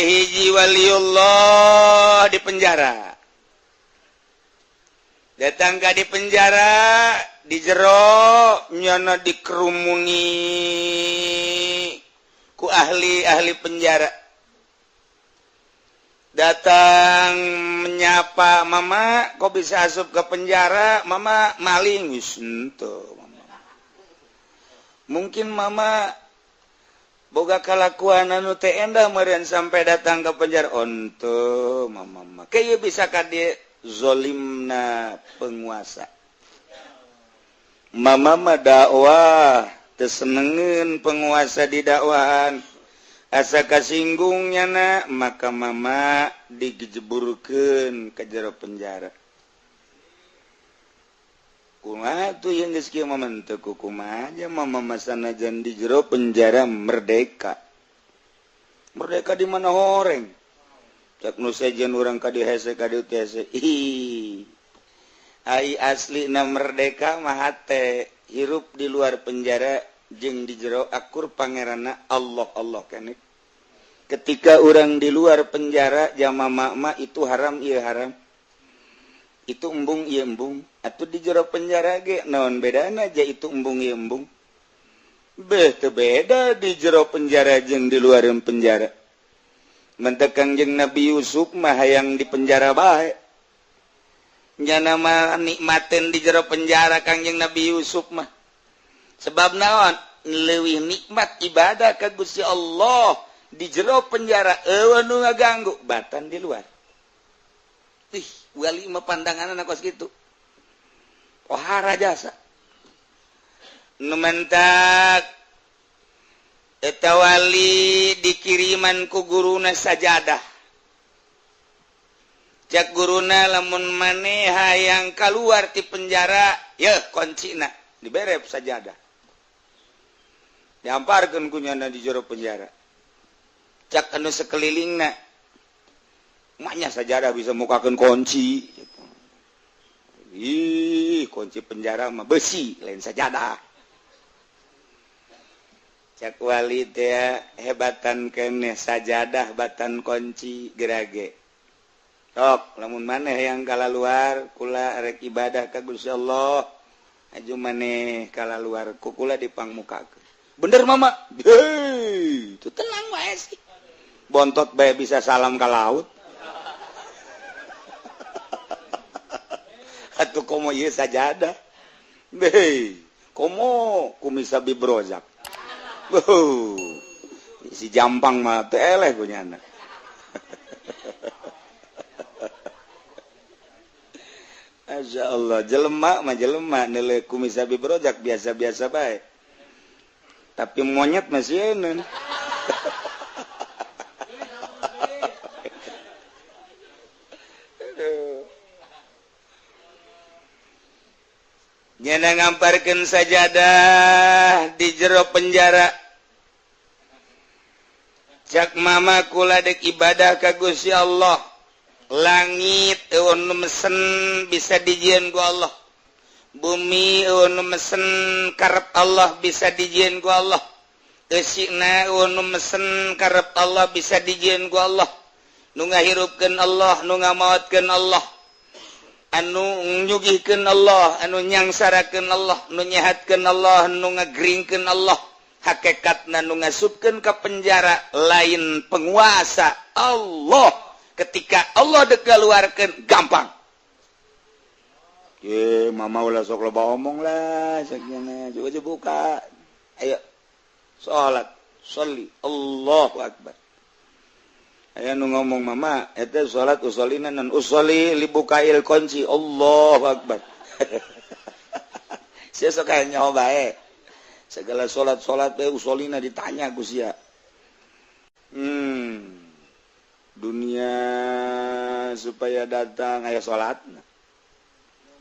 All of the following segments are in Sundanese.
Aya hiji waliullah di penjara. Datang ka di penjara di jero nyana dikerumuni ku ahli-ahli penjara. Datang menyapa, "Mama, kok bisa asup ke penjara?" "Mama maling." Wis henteu, Mama. Mungkin Mama boga kalakuan anu teu endah meureun sampai datang ke penjara. Henteu, Mama mah. Kieu bisa ka dieu zolimna penguasa. Mama mah dakwah teu senengeun penguasa di dakwahan. Asa kasinggung nyana, maka Mama digejeburkeun ke jero penjara. Kumaha tuh yang geus kieu mama teu kumaha aja Mama mah sanajan di jero penjara merdeka. Merdeka di mana horeng? Cak nu sejen urang ka dieu hese ka dieu teh hese. Ih. Ai aslina merdeka mah hate hirup di luar penjara jeung di jero akur pangeranna Allah Allah keneh. Ketika orang di luar penjara jama mama itu haram ieu haram. Itu embung ieu embung. Atuh di jero penjara ge naon bedana aja itu embung ieu embung. Beh teu beda di jero penjara jeung di luar penjara. Mentek Kangjeng Nabi Yusuf mah hayang di penjara bae. Nyana mah nikmatin di jero penjara Kangjeng Nabi Yusuf mah. Sebab naon? Leuwih nikmat ibadah ka Gusti Allah di jero penjara eueuh nu ngaganggu batan di luar. Ih, wali mah pandanganna kos kitu. Pohara jasa. Nu mentak eta wali dikiriman ku guruna sajadah. Cak guruna lamun maneh hayang kaluar ti penjara, yeuh kuncina dibere sajadah. Diamparkeun ku nyana di jero penjara. Cak anu sekelilingna, maknya sajadah bisa mukakeun kunci. Ih, kunci penjara mah besi, lain sajadah. Cak wali teh hebatan keneh sajadah batan kunci gerage. Tok, lamun maneh yang kalaluar kula rek ibadah ka Gusti Allah, aju maneh kalaluar ku kula dipangmukakeun. Bener Mama? Hei, itu tenang wae sih. Bontot bae bisa salam ka laut. Atuh komo ieu sajadah. Hei, komo kumisa bibrozak. Si jampang mah teu eleh ku nyana. Masya Allah, jelema mah jelema neuleuh kumisa bibrozak biasa-biasa bae. Tapi monyet masih eun. Nyana ngamparkeun sajadah di jero penjara. Cak mama kula dek ibadah ka Gusti Allah. Langit eueun nu mesen bisa dijieun ku Allah. Bumi eueun nu mesen karep Allah bisa dijieun ku Allah. Eusina eueun nu mesen karep Allah bisa dijieun ku Allah. Nu ngahirupkeun Allah, nu ngamaotkeun Allah. Anu nyugihkeun Allah, anu nyangsarakeun Allah, nu nyehatkeun Allah, nu ngageringkeun Allah. Hakikatna nu ngasupkeun ka penjara lain penguasa Allah. Ketika Allah dek keluarkeun gampang. Ye, mama ulah sok loba omong lah, sakieu coba buka. Ayo salat, sholli, Allahu akbar. Aya nu ngomong mama, eta salat usolina nan usolli libukail kunci, Allahu akbar. Sia sok aya nyaho bae. Segala salat-salat teh usolina ditanya ku sia. Dunia supaya datang aya salatna.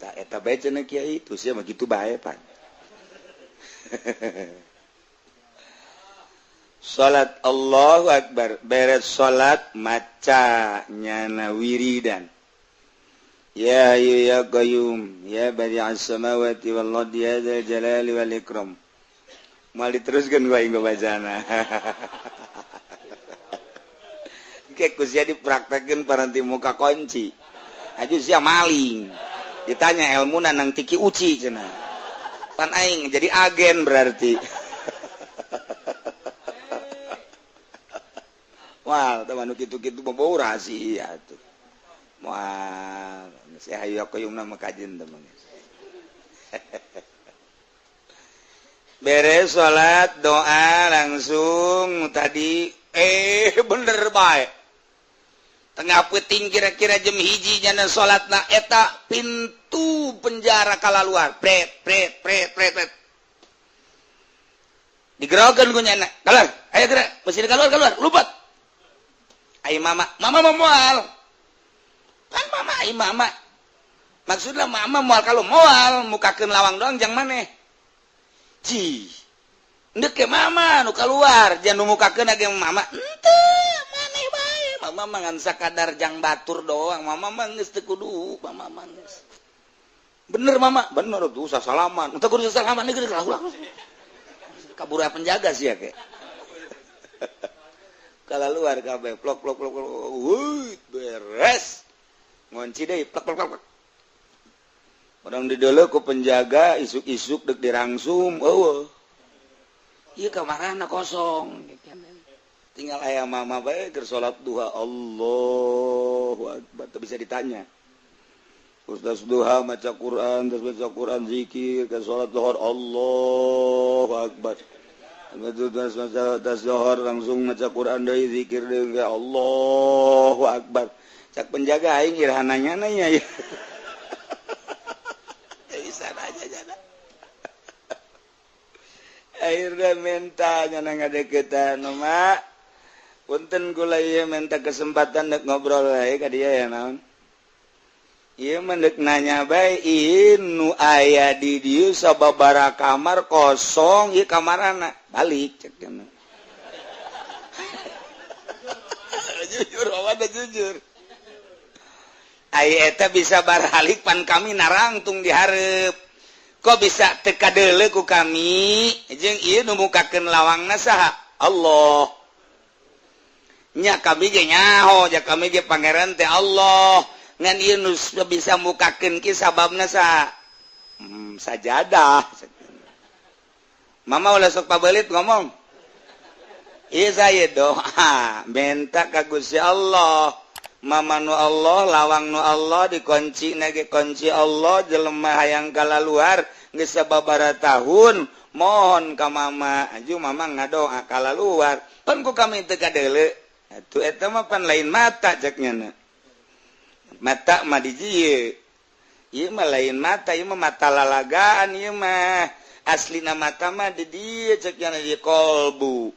Tak eta bae cenah kiai, tu sia mah kitu bae pan. Salat Allahu akbar, beres salat maca nyana wiridan. Ya hayyu ya qayyum ya badi'as samawati wal ardi ya dzal jalali wal ikram. Moal diteruskeun ku aing bacana. Engke ku sia dipraktekeun paranti muka kunci. Aju sia maling. Ditanya ilmuna nang tiki uci cenah. Pan aing jadi agen berarti. Wah, teman nu kitu-kitu mah rahasia tuh. Wah, saya hayu koyumna mah kajen teman. Beres salat doa langsung tadi bener bae. Tengah peuting kira-kira jam 1 nyana salatna eta pintu penjara kalaluar. Pret pret pret pret pret. Digerokeun ku nyana. Keluar, ayo gerak, mesti keluar keluar, lupat. Ai mama, mama mau moal. Kan mama ai mama. Maksudna mama moal kalau moal mukakeun lawang doang jang maneh. Ci. Ndek ke mama nu keluar, jangan nu mukakeun ge mama. Henteu, maneh bae. Mama mah ngan sakadar jang batur doang. Mama mah geus teu kudu, mama mah geus. Bener mama, bener tuh sasalaman. Teu kudu sasalaman geus ulah. Kabur penjaga sih ya ke. Kalau luar kabeh plok plok plok plok, wuih beres. Ngunci deui plok plok plok. Orang dideuleu ku penjaga isuk-isuk dek dirangsum, eueuh. Ieu kamarana kosong. Tinggal aya mama bae keur salat duha, Allahu akbar, teu bisa ditanya. Terus duha maca Quran, terus baca Quran zikir, ke salat zuhur Allahu akbar. Terus maca zuhur langsung maca Quran deui zikir deui Allahu akbar. Cak penjaga aing iraha nanya ya. Bisa aja jana. Akhirnya minta nyana ngadeukeutan mak. Punten kula ieu minta kesempatan dek ngobrol we ka dieu ya naon. Ieu mah deuk nanya bae ieu nu aya di dieu sababaraha kamar kosong ieu kamarana balik cek cenah. Jujur awak jujur. Ai eta bisa baralik pan kami narangtung di hareup. Kok bisa teu kadeuleu ku kami jeung ieu nu mukakeun lawangna saha? Allah. Nya kami ge nyaho, ja kami ge pangeran teh Allah. Ngan ieu nu bisa mukakeun ki sababna saha? Sajadah. Mama ulah sok pabelit ngomong. Ieu saya doa minta ka Gusti Allah. Mama nu Allah, lawang nu Allah, dikunci nage kunci Allah, jelema hayang kalaluar geus sababaraha tahun, mohon ka mama, aju mama ngadoa kalaluar. Pan ku kami teu kadeuleu. Atuh eta mah pan lain mata cek nyana. Mata mah di dieu. Ieu mah lain mata, ieu mah mata lalagaan ieu mah. Aslina mata mah di dieu cek nyana di kolbu.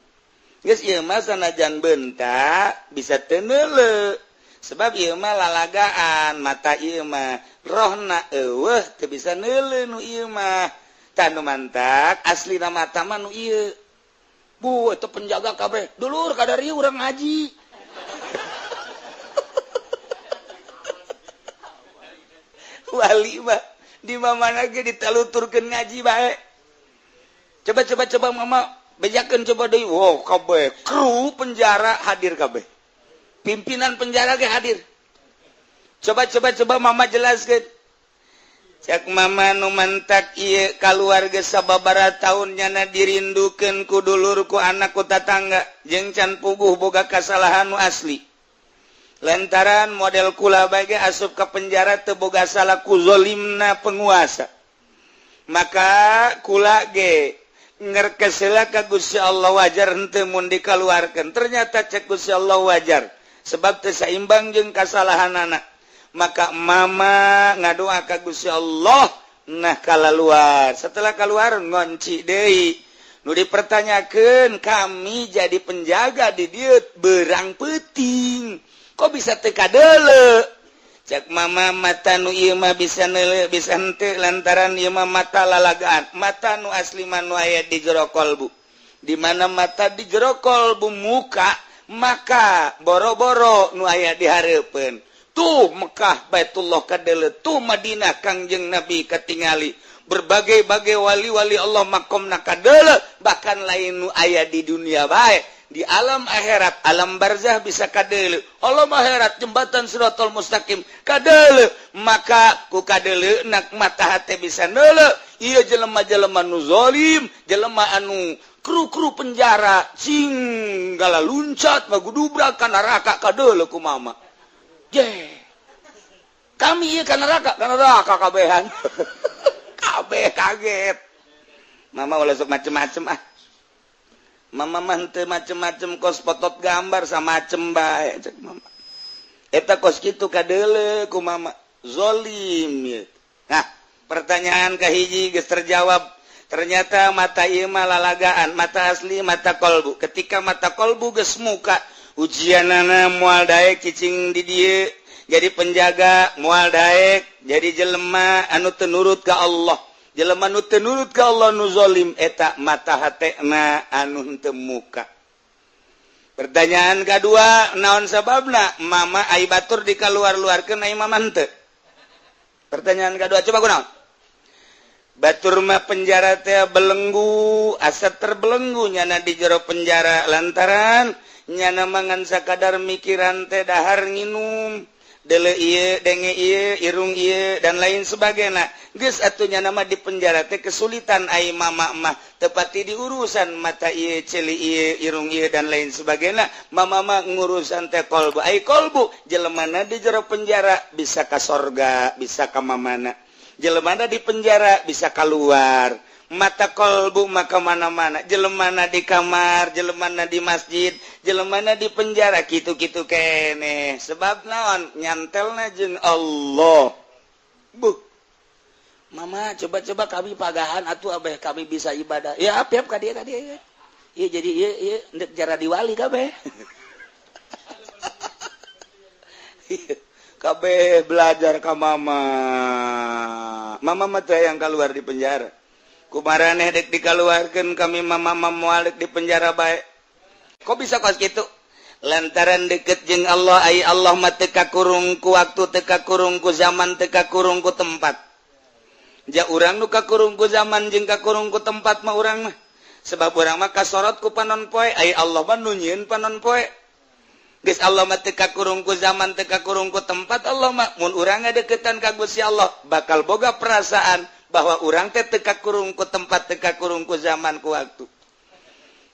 Geus ieu mah sanajan bentak bisa teu neuleu. Sebab ieu mah lalagaan mata ieu mah rohna eueuh teu bisa neuleu nu ieu mah. Tah nu mantak aslina mata mah nu ieu. Bu eta penjaga kabeh dulur kadari urang ngaji. Wali mah di mana ge ditaluturkeun ngaji bae. Coba coba coba mama bejakeun coba deui. Wow kabeh kru penjara hadir kabeh. Pimpinan penjara ge hadir. Coba coba coba mama jelaskeun. Cek mama nu mantak ieu kaluarga sababaraha taun nyana dirindukeun ku dulur ku anak ku tatangga jeung can puguh boga kasalahan nu asli. Lantaran model kula bae ge asup ka penjara teu boga salah ku zalimna penguasa. Maka kula ge ngerkesela ka Gusti Allah wajar henteu mun dikaluarkeun. Ternyata cek Gusti Allah wajar. Sebab teu saimbang jeung kasalahanana. Maka mama ngadoa ka Gusti Allah nah kalaluar. Setelah keluar ngonci deui. Nu dipertanyakeun kami jadi penjaga di dieu berang peuting. Kok bisa teu kadeuleu? Cek mama mata nu ieu mah bisa neuleu bisa henteu lantaran ieu mah mata lalagaan. Mata nu asli mah nu aya di jero kolbu. Di mana mata di jero kolbu muka maka boro-boro nu aya di hareupeun. Tuh Mekah Baitullah kadeuleu, tuh Madinah Kangjeng Nabi katingali. Berbagai-bagai wali-wali Allah makomna kadeuleu, bahkan lain nu aya di dunia bae. Di alam akhirat, alam barzah bisa kadeuleu. Alam akhirat jembatan siratal mustaqim kadeuleu. Maka ku kadeuleu nak mata hate bisa neuleu. Ieu jelema-jelema nu zalim, jelema anu kru-kru penjara cing gala luncat magudubrak ka neraka kadeuleu ku mama. Je. Kami ieu ka neraka kabehan. Kabeh kaget. Mama ulah sok macem-macem ah. Mama mah henteu macem-macem kos potot gambar samacem bae cek mama. Eta kos kitu kadeuleu ku mama zolim ieu. Nah, pertanyaan kahiji geus terjawab. Ternyata mata ieu mah lalagaan, mata asli mata kolbu. Ketika mata kolbu geus muka, ujianana moal daek cicing di dieu, jadi penjaga moal daek, jadi jelema anu teu nurut ka Allah. Jelema nu teu nurut ka Allah nu zalim eta mata hatena anu henteu muka. Pertanyaan kedua, naon sababna mama ai batur dikaluar-luarkeun ai mama henteu? Pertanyaan kedua coba kunaon? Batur mah penjara teh belenggu, asa terbelenggu nyana di jero penjara lantaran nyana mangan sakadar mikiran teh dahar nginum. Dele ieu, denge ieu, irung ieu dan lain sebagainya. Geus atuh nya nama di penjara teh kesulitan ai mama mah tepati di urusan mata ieu, ceuli ieu, irung ieu dan lain sebagainya. Mama mah ngurusan teh kolbu. Ai kolbu jelemana di jero penjara bisa ka sorga, bisa ka mamana. Jelemana di penjara bisa keluar. Mata kolbu maka mana-mana, jelemana di kamar, jelemana di masjid, jelemana di penjara kitu-kitu kene. Sebab naon nyantelna jeung Allah. Buh. Mama coba-coba kami pagahan atuh abeh kami bisa ibadah. Ya apiap ka dieu ka dieu. Ieu jadi ieu ieu ndek jara diwali kabeh. Kabeh belajar ka mama. Mama mah teh yang keluar di penjara. Kumaraneh dek dikaluarkeun kami mama moal dek di penjara bae. Kok bisa kos kitu? Lantaran deket jeung Allah, ai Allah mah teu kakurung ku waktu, teu kakurung ku zaman, teu kakurung ku tempat. Ja urang nu kakurung ku zaman jeung kakurung ku tempat mah urang mah. Sebab urang mah kasorot ku panon poe, ai Allah mah nu nyieun panon poe. Geus Allah mah teu kakurung ku zaman, teu kakurung ku tempat, Allah mah mun urang ngadeukeutan ka Gusti Allah bakal boga perasaan bahwa urang teh teu kakurung ku tempat, teu kakurung ku zaman, ku waktu.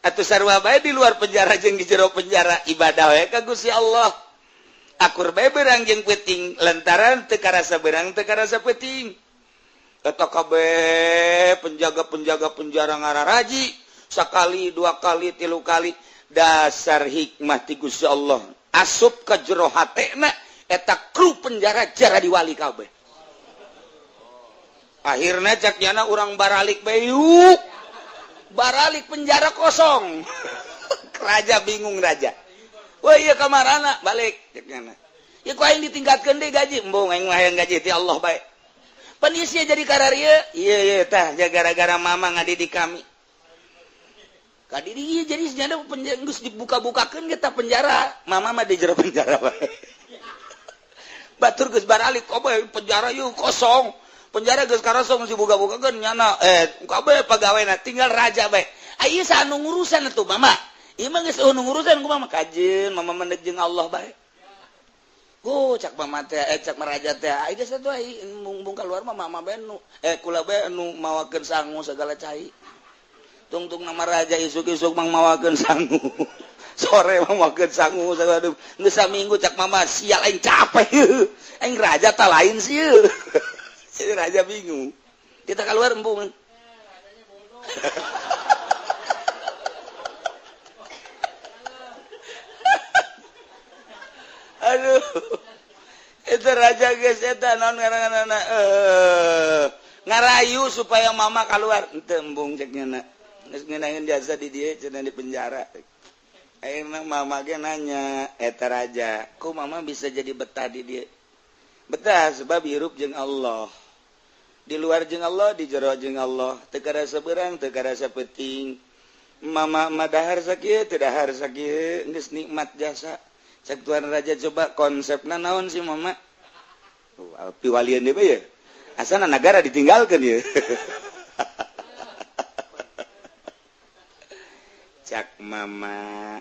Atuh sarua bae di luar penjara jeung di jero penjara ibadah we ka Gusti Allah. Akur bae beurang jeung peuting lantaran teu karasa beurang teu karasa peuting. Eta kabeh penjaga-penjaga penjara ngararaji sakali, dua kali, tilu kali. Dasar hikmah ti Gusti Allah asup ka jero hatena eta kru penjara jara diwali kabeh. Akhirnya cak nyana urang baralik bae yuk. Baralik penjara kosong. Raja bingung raja. Wah iya kamarana balik cak nyana. Ya ku aing ditingkatkeun deui gaji, embung aing mah hayang gaji ti Allah bae. Pan ieu sia jadi kararieu. Ieu ieu tah ja gara-gara mama ngadidik kami. Kadidik ieu jadi senyana penjara geus dibuka-bukakeun ge tah penjara. Mama mah di jero penjara bae. Batur geus baralik kabeh penjara yeuh kosong. Penjara geus karosong dibuka-bukakeun nyana kabeh pegawena tinggal raja bae. Ieu saha nu ngurusan atuh mama? Ieu mah geus nu ngurusan ku mama kajeun mama mendek jeung Allah bae. Oh cak mama teh cak maraja teh ai geus atuh ai mung keluar mah mama bae nu kula bae nu mawakeun sangu segala cai. Tungtung nama raja isuk-isuk mang mawakeun sangu. Sore mawakeun sangu segala geus saminggu cak mama sial aing capek. Aing raja ta lain sieun. Jadi raja bingung. Kita keluar embung. Aduh. Itu raja geus eta naon ngaranna ngarayu supaya mama keluar. Henteu embung cek nya. Geus ngeunaheun jasa di dieu cenah di penjara. Ayeuna mama ge nanya eta raja, "Ku mama bisa jadi betah di dieu?" Betah sebab hirup jeung Allah. Di luar jeung Allah, di jero jeung Allah, teu karasa beurang, teu karasa peuting. Mama mah dahar sakieu, teu dahar sakieu, geus nikmat jasa. Cek tuan raja coba konsepna naon sih mama? Piwalian deui ye. Asana nagara ditinggalkeun ye. Cak mama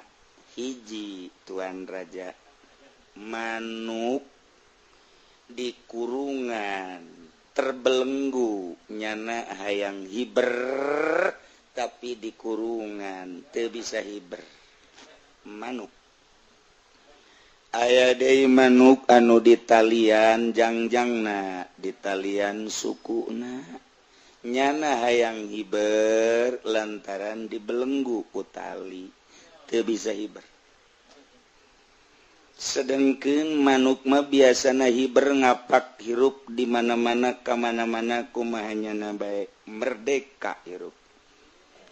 hiji Tuan Raja, manuk di kurungan terbelenggu nyana hayang hiber tapi di kurungan teu bisa hiber. Manuk aya deui manuk anu ditalian jangjangna, ditalian sukuna, nyana hayang hiber lantaran dibelenggu ku tali teu bisa hiber. Sedengkeun manuk mah biasana hiber ngapak hirup di mana-mana ka mana-mana kumaha nyana bae merdeka hirup.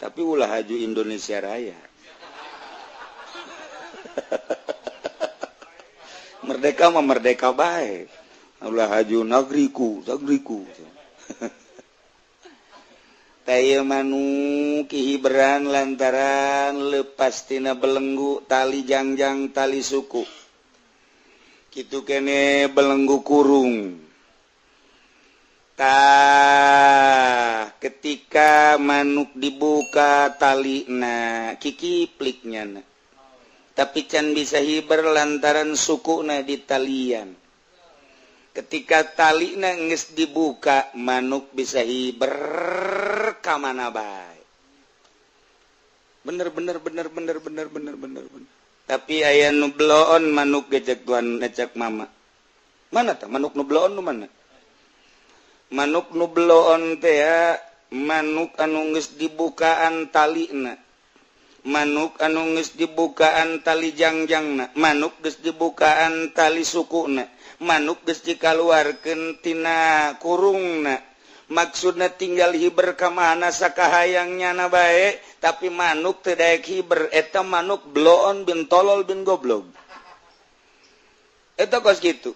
Tapi ulah haju Indonesia Raya. Merdeka mah merdeka bae. Ulah haju nagriku, nagriku. Taya manuk hiberan lantaran lepas tina belenggu tali jangjang tali suku. Kitu kene belenggu kurung. Tah ketika manuk dibuka talina kikipliknya na. Tapi can bisa hiber lantaran sukuna di talian. Ketika talina geus dibuka manuk bisa hiber ka mana bae. Bener bener bener bener bener bener bener bener. Tapi aya nu bloon manuk gejek tuan ngecek mama. Mana tah manuk nu bloon nu mana? Manuk nu bloon teh ya manuk anu geus dibukaan talina. Manuk anu geus dibukaan tali jangjangna, manuk geus dibukaan tali sukuna, manuk geus dikaluarkeun tina kurungna. Maksudna tinggal hiber ka mana sakahayang nyana bae, tapi manuk teu daek hiber, eta manuk bloon bin tolol bin goblog. Eta kos kitu.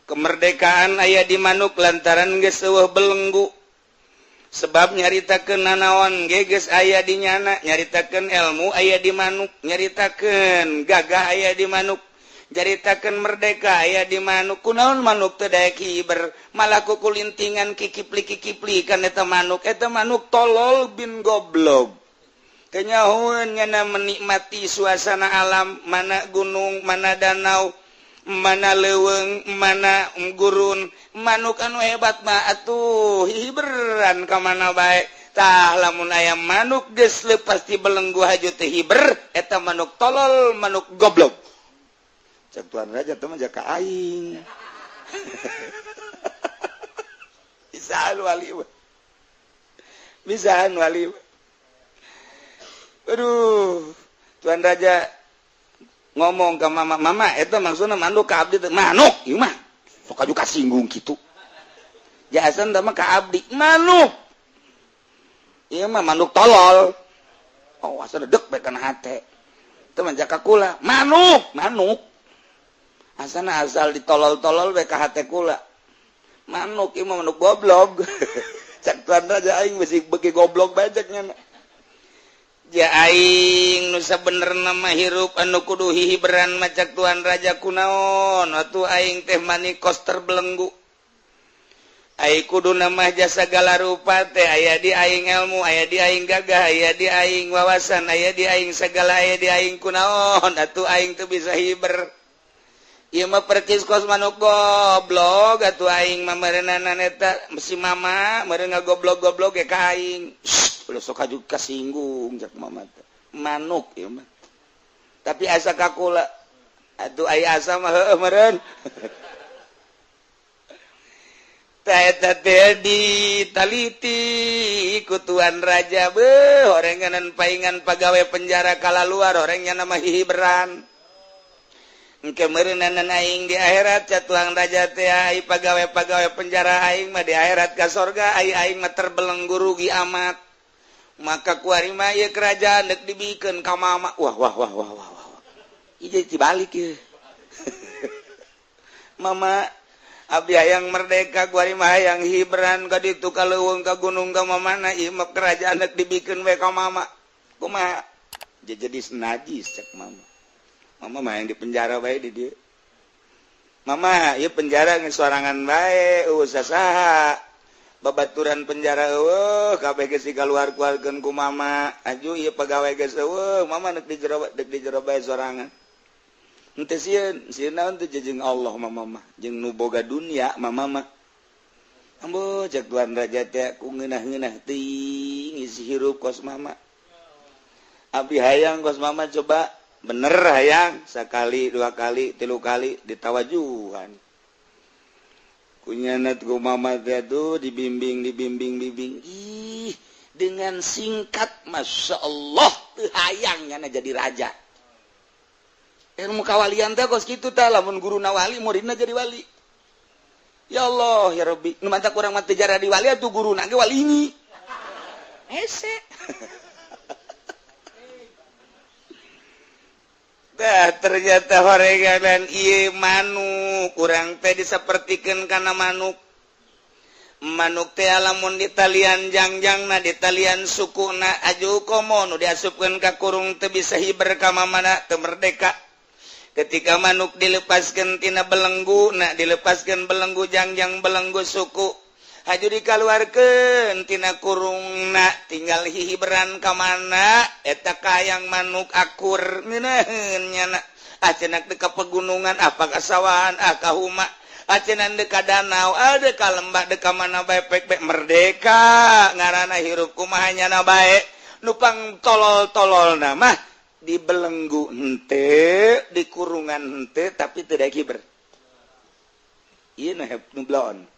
Kemerdekaan aya di manuk lantaran geus eueuh belenggu. Sebab nyaritakeun nanaon ge geus aya di nyana, nyaritakeun ilmu aya di manuk, nyaritakeun gagah aya di manuk, nyaritakeun merdeka aya di manuk. Kunaon manuk teu daek hiber, malah kukulintingan kikipli-kikipli kan eta manuk tolol bin goblog. Kenyahoeun nyana menikmati suasana alam, mana gunung, mana danau, mana leuweung, mana gurun. Manuk anu hebat mah atuh hiberan ka mana bae. Tah lamun aya manuk geus leupas ti belenggu haju teu hiber, eta manuk tolol, manuk goblok. Cek Tuan Raja teh mah jaka aing. Bisaan wali mah. Bisaan wali mah. Aduh, Tuan Raja ngomong ke mama, mama eta maksudna manuk ka abdi teh manuk ieu mah. Sok aju kasinggung kitu. Jahasan teh mah ka abdi manuk. Ieu mah manuk tolol. Oh, asa dedek bae kana hate. Teu mah jaka kula, manuk, manuk. Asana asal ditolol-tolol bae ka hate kula. Manuk ieu mah manuk goblok. Cak Tuan Raja aing bisi beuki goblok bae cek nya. Ja aing nu sabenerna mah hirup anu kudu hihiberan mah cak Tuan Raja kunaon atuh aing teh manikos terbelenggu. Ai kuduna mah jasa segala rupa teh aya di aing ilmu, aya di aing gagah, aya di aing wawasan, aya di aing segala, aya di aing kunaon atuh aing teu bisa hiber. Ieu mah percis kos manuk goblok atuh aing mah meureunana eta si mama meureun ngagoblok-goblok ge ka aing. Ulah sok aju kasinggung cak mama teh. Manuk ieu mah. Tapi asa ka kula atuh aya asa mah heueuh meureun. Tah eta teh ditaliti ku Tuan Raja beuh horenganan paingan pagawe penjara kalaluar horeng nya mah hihiberan. Engke meureunana aing di akhirat ca Tuan Raja teh ai pagawe-pagawe penjara aing mah di akhirat ka sorga ai aing mah terbelenggu rugi amat. Maka kuari mah ieu kerajaan deuk dibikeun ka mama. Wah wah wah wah wah wah. Ieu jadi dibalik ieu. Mama abdi hayang merdeka kuari mah hayang hiberan ka ditu ka leuweung ka gunung ka mamana ieu mah kerajaan deuk dibikeun we ka mama. Kumaha? Jadi najis cek mama. Mama mah yang di penjara bae di dieu. Mama ieu penjara geus sorangan bae eueuh sasaha. Babaturan penjara eueuh kabeh geus dikaluar-keluarkeun ku mama. Aju ieu pegawai geus eueuh, mama deuk di jero deuk di jero bae sorangan. Henteu sieun, sieun naon teh jeung Allah mama mah, jeung nu boga dunia mama mah. Ambo cek tuan raja teh ku ngeunah-ngeunah teuing isi hirup kos mama. Abi hayang kos mama coba bener hayang sakali, dua kali, tilu kali ditawajuhan. Kunyanat ku mama teh tuh dibimbing dibimbing bimbing. Ih, dengan singkat Masya Allah teu hayang nyana jadi raja. Ilmu kawalian teh kos kitu tah, lamun guruna wali muridna jadi wali. Ya Allah ya Rabbi, nu mantak urang mah teu jadi wali atuh guruna ge wali ini. Hese. Dah ternyata horeganan ieu manuk urang teh disapertikeun kana manuk. Manuk teh lamun ditalian jangjangna, ditalian sukuna, aju komo nu diasupkeun ka kurung teu bisa hiber ka mamana, teu merdeka. Ketika manuk dilepaskeun tina belenggu, na dilepaskeun belenggu jangjang belenggu suku, haju dikaluarkeun tina kurungna, tinggal hihiberan ka mana eta kayang manuk akur ngeunaheun nyana. Ah cenah teu ka pegunungan, ah ka sawahan, ah ka huma, ah cenah deuk ka danau, ah deuk ka lembah, deuk ka mana bae pek bae merdeka ngaranna hirup kumaha nyana bae. Nu pang tolol-tololna mah dibelenggu henteu, di kurungan henteu, tapi teu daek hiber. Ieu nu bloon.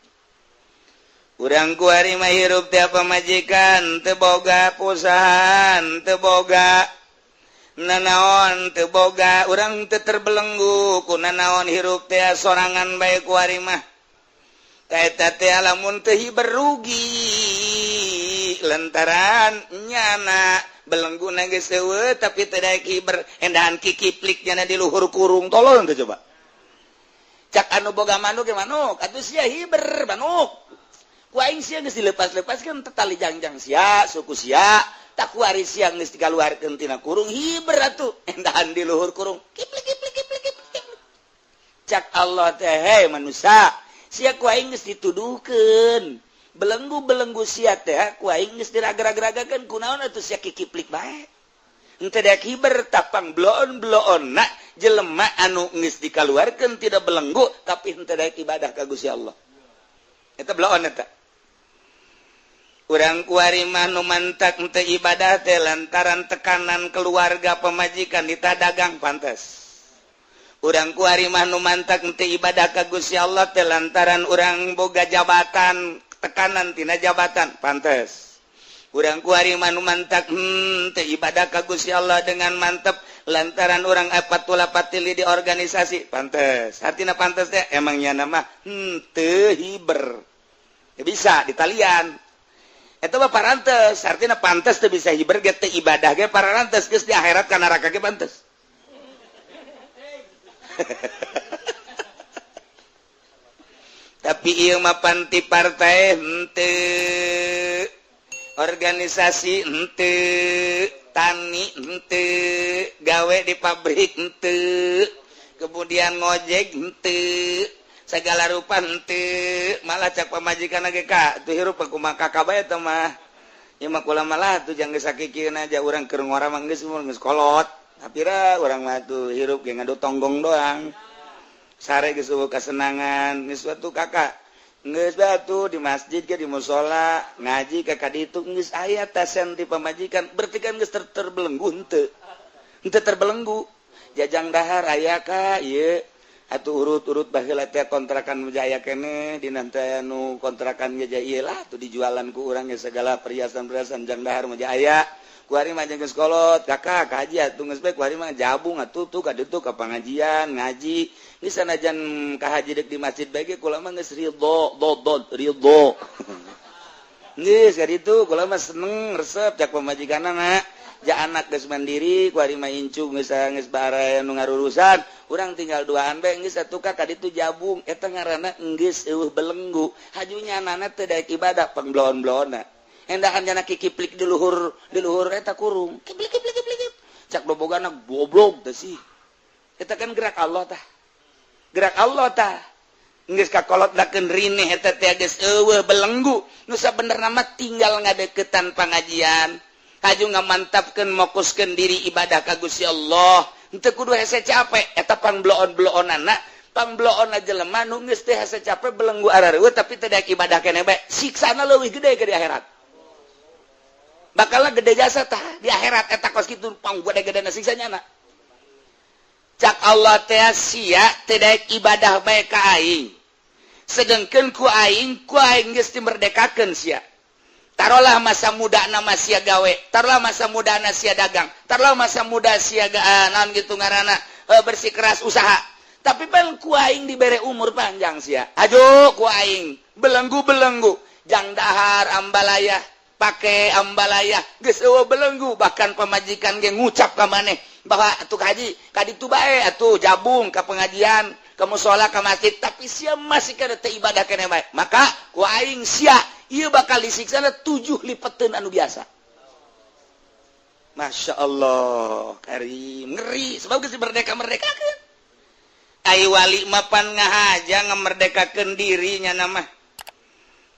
Urang kuari mah hirup teh pamajikan, teu boga perusahaan, teu boga nanaon, teu boga urang teu terbelenggu ku nanaon hirup teh sorangan bae kuari mah. Eta teh lamun teu hiber rugi lantaran nyana belenggu na geus eueuh tapi teu daek hiber, endahan kikiplik nyana di luhur kurung tolol teh coba. Cak anu boga manuk ge manuk, atuh sia hiber manuk. Ku aing sia geus dilepas-lepaskeun teh tali jangjang sia, suku sia, tak kuari sia geus dikaluarkeun tina kurung hiber atuh, endahan di luhur kurung. Kiplik kiplik kiplik kiplik. Cak Allah teh, hei manusia, sia ku aing geus dituduhkeun. Belenggu-belenggu sia teh ku aing geus diraga-ragakeun kunaon atuh sia kikiplik bae. Henteu daek hiber tapang bloon-bloonna jelema anu geus dikaluarkeun tidak belenggu tapi henteu daek ibadah ka Gusti Allah. Eta bloon eta. Urang kuari mah nu mantak henteu ibadah teh lantaran tekanan keluarga pamajikan ditadagang pantes. Urang kuari mah nu mantak henteu ibadah ka Gusti Allah teh lantaran urang boga jabatan, tekanan tina jabatan pantes. Urang kuari mah nu mantak teu ibadah ka Gusti Allah dengan mantep lantaran urang apatula patili di organisasi pantes. Hartina pantes teh emang nyana mah teu hiber. Ya bisa ditalian. Eta mah parantes, artina pantes teu bisa hiber ge teu ibadah ge parantes geus di akhirat ka neraka ge pantes. Tapi ieu mah panti partai henteu, organisasi henteu, tani henteu, gawe di pabrik henteu, kemudian ngojek henteu, segala rupa henteu, malah cak pamajikan ge ka tuh hirup kumaha kakak bae teh mah. Ieu mah kula malah tuh jang geus sakikieun aja urang keur ngora mah geus geus kolot. Tapi ra urang mah tuh hirup ge ngadu tonggong doang. Sare geus eueuh kasenangan, geus atuh kakak. Geus batu di masjid ke di musala, ngaji ka kaditu geus aya tasen ti pamajikan, berarti kan geus terbelenggu henteu. Henteu terbelenggu. Jajang dahar aya ka ieu. Atuh urut-urut baheula teh kontrakan jaya keneh dina teh anu kontrakan ge ieu lah tuh dijualan ku urang ge segala perhiasan-perhiasan jang dahar mah aya. Kuari mah jeung geus kolot, kakak kaji atuh geus bae kuari mah jabung atuh tuh ka ditu ka pangajian, ngaji. Geus sanajan ka haji deuk di masjid bae ge kula mah geus ridho, dodod ridho. Geus ka ditu kula mah seneng resep cak pamajikanna. Ja anak geus mandiri, kuari mah incu geus geus baraya nu ngarurusan, urang tinggal duaan bae geus atuh ka ditu jabung. Eta ngaranna geus eueuh belenggu. Hajunya anana teu daek ibadah pangbloon-bloonna. Endahan jana kikiplik di luhur eta kurung. Kiplik kiplik kiplik. Cak dobogana goblok teh sih. Eta kan gerak Allah tah. Gerak Allah tah. Geus kakolot dakeun rineh eta teh geus eueuh belenggu. Nu sabenerna mah tinggal ngadeukeutan pangajian. Haju ngamantapkeun, mokuskeun diri ibadah ka Gusti Allah. Henteu kudu hese capek eta pangbloon-bloonana, pangbloon jelema nu geus teh hese capek, belenggu arareueuh, tapi teu daek ibadah keneh bae. Siksana leuwih gede ke di akhirat. Bakal gede jasa tah di akhirat eta kos kitu pang gede-gede siksanya na. Cak Allah teh, sia teu daek ibadah bae ka aing, sedengkeun ku aing geus dimerdekakeun sia. Taruhlah masa muda nama sia gawe, taruhlah masa muda na sia dagang, taruhlah masa muda sia naon gitu ngaranna, bersikeras usaha, tapi pan ku aing dibere umur panjang sia. Aduh, ku aing belenggu-belenggu jang dahar ambalaya, pake ambalaya, geus eueuh belenggu. Bahkan pamajikan ge ngucap ka maneh bahwa atuh haji ka ditu bae, atuh jabung ka pengajian, ke musola, ke masjid, tapi sia masih kada teu ibadah keneh bae, maka ku aing sia ieu bakal disiksa 7 lipeteun anu biasa. Masya Allah karim, ngeri, sebab geus merdeka merdekakeun. Ai wali mapan ngahaja ngamerdekakeun dirinya nama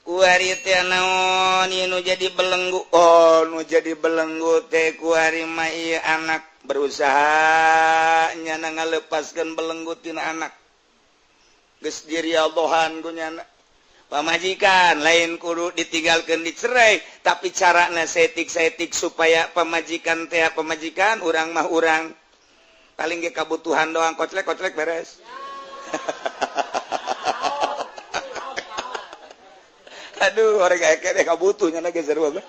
kuari teh. Naon ieu nu jadi belenggu? Oh, nu jadi belenggu teh kuari mah ieu anak. Berusaha nyana ngalepaskeun belenggu tina anak, geus dirialdohan ku nyana. Pamajikan lain kudu ditinggalkan, dicerai, tapi cara setik-setik supaya pamajikan teh, pamajikan urang mah urang paling ge kabutuhan doang, koclek koclek beres. Aduh, orang kayak kayak kabutuhnya lagi seru banget.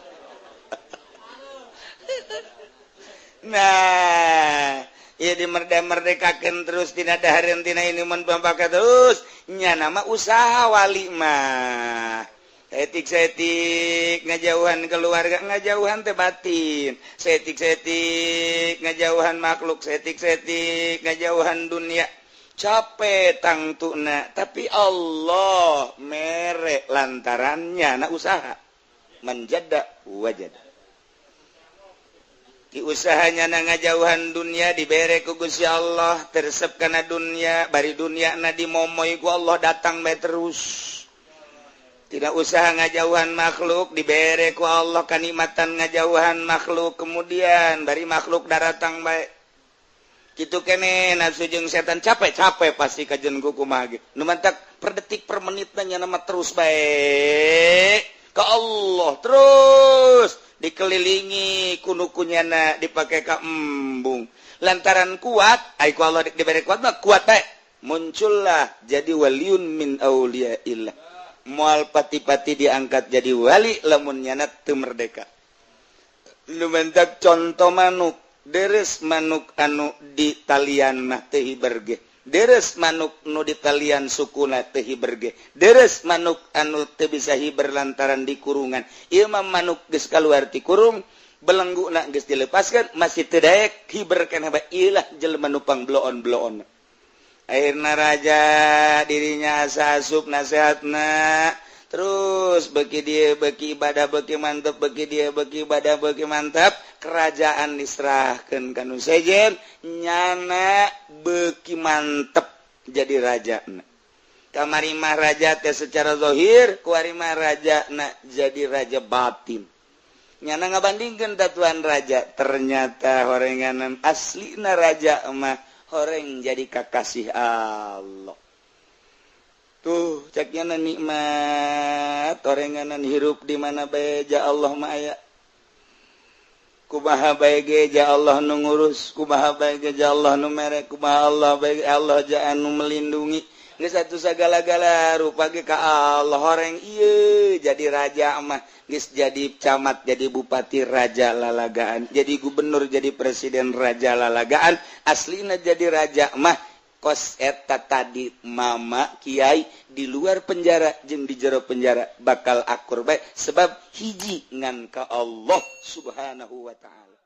Nah, ya dimerdeka-merdekakan terus tina dahareun, tina ini pakai terus nya nama usaha wali mah etik-setik ngajauhan keluarga, ngajauhan teh batin, setik-setik ngajauhan makhluk, setik-setik ngajauhan dunia. Capek tangtuna, tapi Allah merek lantarannya na usaha menjada wajada di usahanya na ngajauhan dunia, dibere ku Gusti Allah teresep kana dunia, bari dunia na dimomoy ku Allah, datang bae terus. Tidak usaha ngajauhan makhluk, dibere ku Allah kanikmatan ngajauhan makhluk, kemudian bari makhluk daratang bae kitu kene. Nafsu jeung setan capek-capek pasti kajen ku kumaha ge nu mantak per detik per menit nya nama terus bae ke Allah, terus dikelilingi kunukunyana dipakai ka embung lantaran kuat. Ai ku Allah diberi kuat mah kuat bae, muncullah jadi waliun min auliyaillah. Moal pati-pati diangkat jadi wali lamun nyana teu merdeka. Lu mentak contoh manuk, deres manuk anu di talian mah teu hiber ge, deres manuk nu di talian sukuna teu hiber ge, deres manuk anu teu bisa hiber lantaran di kurungan. Ieu mah manuk geus kaluar ti kurung, belenggu na geus dilepaskan, masih teu daek hiber keneh bae. Ieu lah jelema nu pangbloon-bloon. Akhirna raja dirinya asa asup nasehatna terus, bagi dia bagi ibadah bagi mantap, bagi dia bagi ibadah bagi mantap, kerajaan diserahkan kanu sejen, nyana beki mantep jadi raja. Kamari mah raja teh secara zahir, kuari mah raja na jadi raja batin. Nyana ngabandingkeun tatuan raja, ternyata horenganan aslina raja mah horeng jadi kakasih Allah. Tuh ceknya nikmat orenganan hirup di mana bae ja Allah mah aya, kumaha bae ge ja Allah nu ngurus, kumaha bae ge ja Allah nu mere, kumaha Allah bae Allah ja anu melindungi. Geus atuh sagala-gala rupa ge ka Allah horeng. Ieu jadi raja mah geus jadi camat, jadi bupati raja lalagaan, jadi gubernur, jadi presiden raja lalagaan. Aslina jadi raja mah kos eta tadi, mama kiai di luar penjara jeung di jero penjara bakal akur bae, sebab hiji ngan ka Allah Subhanahu wa taala.